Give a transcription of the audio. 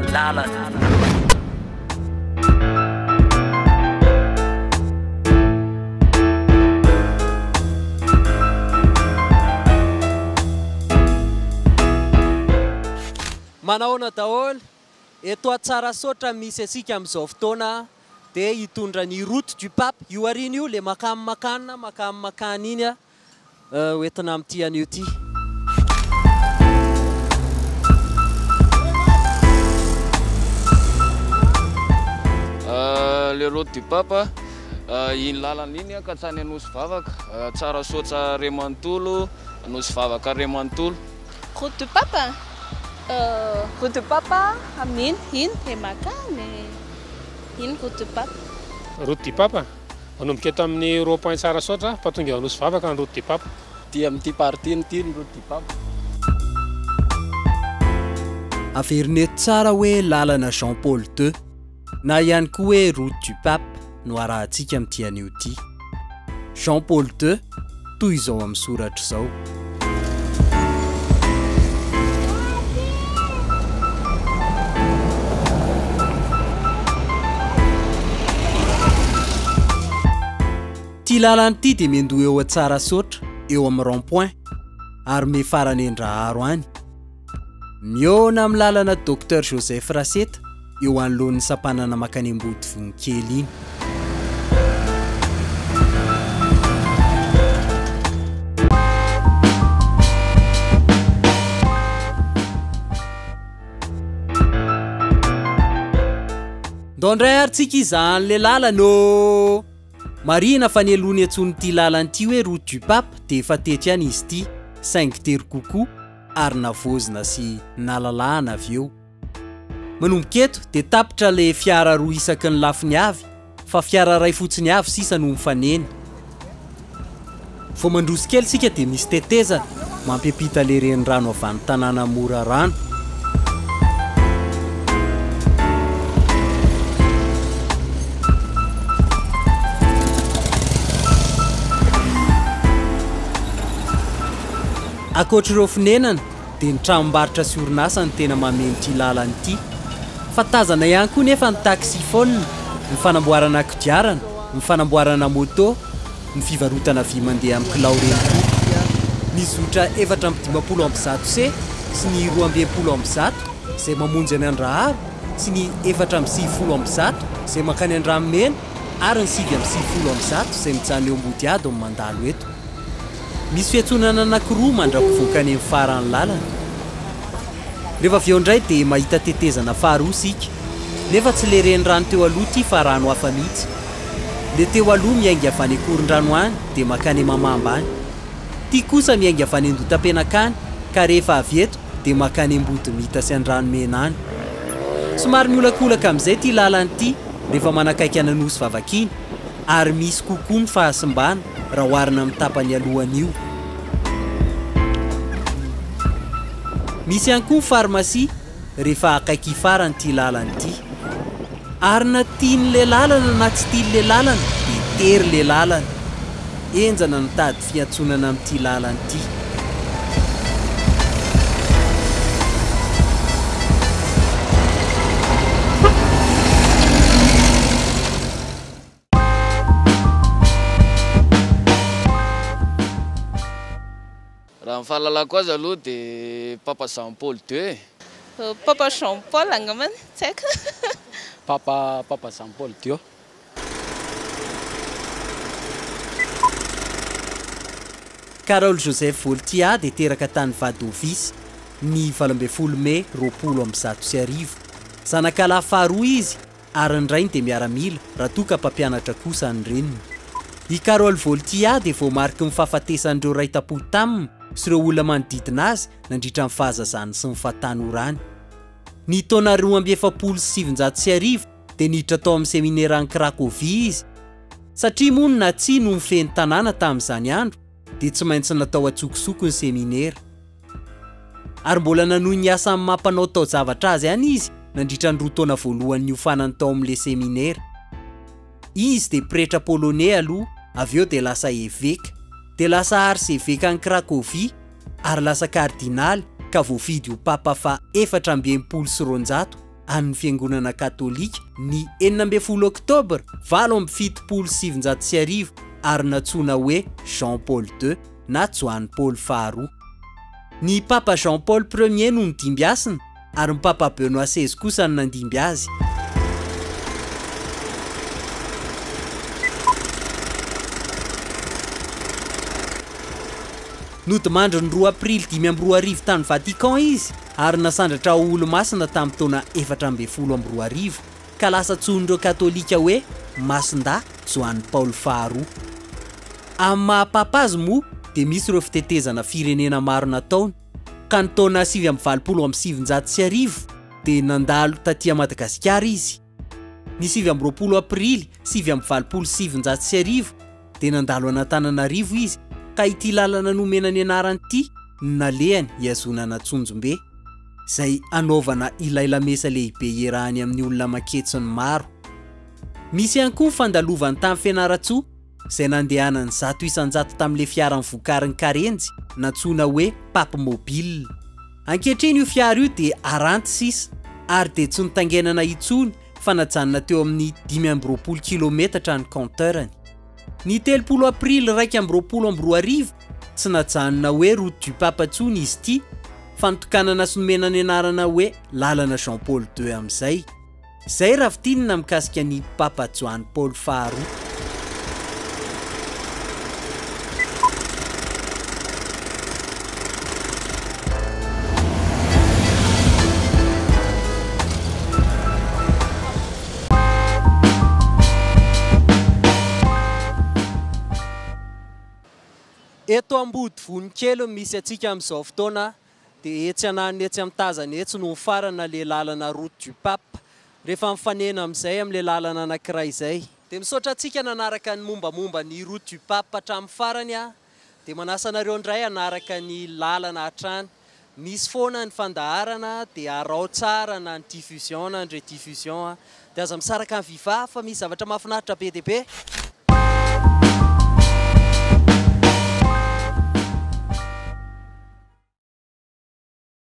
lalana. Manahoana daholo? Eto Tsarasaotra misy antsika amin'izao fotoana dia hitondra ny route du pape io aoriana io le makany makany na makany makany iny a ho entina amin'ity anio ity. Le route du pape, iny lalana iny ka hatrany Anosivavaka, Tsarasaotra ray manontolo, Anosivavaka ray manontolo. Route du pape? Route du pape amin'iny, iny le makany, iny route du pape. Route du pape? Manomboka eto amin'ny rond point Tsarasaotra fa tonga eo Anosivavaka ny route du pape. Ity amin'ity partie ity ny route du pape. Averina eto tsara hoe lalana Jean Paul deux na ihany koa hoe route du pape no arahantsika amin'ity anio ity. Jean Paul deux toy izao amin'ny soratra izao. Ity lalana ity dia miandoha eo Tsarasaotra, eo amin'ny rond point, ary mifarana eny Andraharo any. Mihaona amin'ny lalana Docteur Joseph Raseta eo anoloan'ny sampanana mankany Ambodivonkely iny. Ndao indray ary tsika hizaha an'ilay lalana ô! Marihina fa ny aloha niantsoan'ity lalana ity hoe route du Pape dia efa teto ihany izy ity, saingy tery kokoa ary navaozina sy nalalahana avy eo. Manomboka eto dia tapitra ilay fiara roa isaky ny lafiny avy fa fiara iray fotsiny avy sisa no mifanena. Vao mandroso kely isika dia misy tetezana mampiampita ilay renirano avy any tanàna Morarano. Ankoatr'ireo fonenana dia ny tranombarotra sy orinasa no tena mameno ity lalana ity. Fa tazana ihany koa nefa ny taxi-phone, ny fanamboarana kodiarana, ny fanamboarana moto, ny fivarotana vy mandeha amin'ny kilao ireny koa. Ny zotra 154 C sy ny 162 izay mamonjy any Andraharo sy ny 194 izay mankany Andranomena ary ny 199 izay mijanona eo Ambodihady no mandalo eto. Misy fiantsonana anankiroa mandra-pivoaka any amin'ny faran'ny lalana. Rehefa avy eo indray dia mahita tetezana faharoa isika. Nefa tsy ilay renirano teo aloha ity fa rano hafa mihitsy. Ilay teo aloha miainga avy any Ankorondrano any dia mankany Mamamba any. Ity kosa miainga avy any Andotapenaka any ka rehefa avy eto dia mankany Ambodimita sy Andranomena any. Somary miolakolaka amin'izay ity lalana ity rehefa manakaiky an'Anosivavaka iny ary misy kokoa ny fahasimbana raha oharina amin'ny tapany alohan'io. Misy ihany koa ny farmasia rehefa akaiky hifarana ity lalana ity. Ary na tian'ilay lalana na tsy tian'ilay lalana dia tery ilay lalana. Henjana ny mitady fiantsonana amin'ity lalana ity. Raha ny fahalalako azy aloha dia Papa Jean Paul ii e. Papa Jean Paul angambany, tsy haiko. Papa Papa Jean Paul ii. Karol Joseph Wojtyla dia teraka tany Wadowice, ny 18 Mey 1120. Zanakalahy faharoa izy ary ny rainy dia miaramila raha toa ka mpampianatra kosa ny reniny. I Karol Wojtyla dia voamariky ny fahafatesan'ireo ray tam-po taminy sy ireo olona manodidina azy nandritra ny fahazazany sy ny fahatanorany. Ny taona 1942 dia niditra tao amin'ny semineran'i Cracovie izy. Satria moa ny Nazi no nifehy ny tanàna tamin'izany andro dia tsy maintsy natao an-tsokosoko ny seminera. Ary mbola nanohy ny asa amin'ny maha mpanao taozavatra azy ihany izy nandritra ny roa taona voalohany niofanany tao amin'ilay seminera. Izy dia pretra poloney aloha, avy eo dia lasa eveka, dia lasa arsevekan'i Cracovie ary lasa kardinaly ka voafidy ho papa faha 264. an'ny Fiangonana Katolika ny 16 Oktobra 1978 ary nantsoina hoe Jean Paul ii na Joany Paoly faharoa. Ny Papa Jean Paul Premier no nidimby hasina ary ny Papa Benoît seize kosa no nandimby azy. Nodimandry ny 2 Aprily 2005 tany Vatican izy ary nasandratra ho olomasina tamin'ny taona 2014 ka lasa antsoin'ireo Katolika hoe Masindahy Joany Paoly faharoa. Amin'ny maha Papa azy moa dia misy ireo fitetezana firenena maro nataony ka ny taona 1989 dia nandalo taty Madagasikara izy. Ny 29 Aprily 1989 dia nandalo an'Antananarivo izy ka ity lalana nomena ny anarany ity no nalehany hihazonana Antsonjombe, izay hanaovana ilay lamesa lehibe iarahany amin'ny olona aman-ketsiny maro. Misy ihany koa ny fandalovany tany Fianarantsoa izay nandehanany 100% tamin'ilay fiara novokarin'i Karenjy nantsoina hoe Pape Mobile. Ankehitriny io fiara io dia aranty sisa ary dia tsy notaingenana intsony fa najanona teo amin'ny 25 kilometatra ny compteur-ny. Ny 30 aprily 2021, tsy najanona hoe route du Pape intsony izy ity fa notokanana sy nomena ny anarana hoe lalana Jean Paul ii amin'izay. Izay raha fintinina mikasika ny Papa Joany Paoly faharoa. Eto Ambodivonikely no misy antsika amin'izao fotoana dia etsy ananiny etsy amin'ny tazana etsy no mifarana ilay lalana route du Pape rehefa mifanena amin'izay amin'ilay lalana anankiray izay. Dia misaotra antsika nanaraka ny mombamomba ny route du Pape hatramin'ny farany aho. Dia manasa anareo indray hanaraka ny lalana hatrany. Misy foana ny fandaharana dia araho tsara na ny diffusion na ny rediffusion. Dia aza misaraka ny Viva fa misy zavatra mahafinaritra be dia be.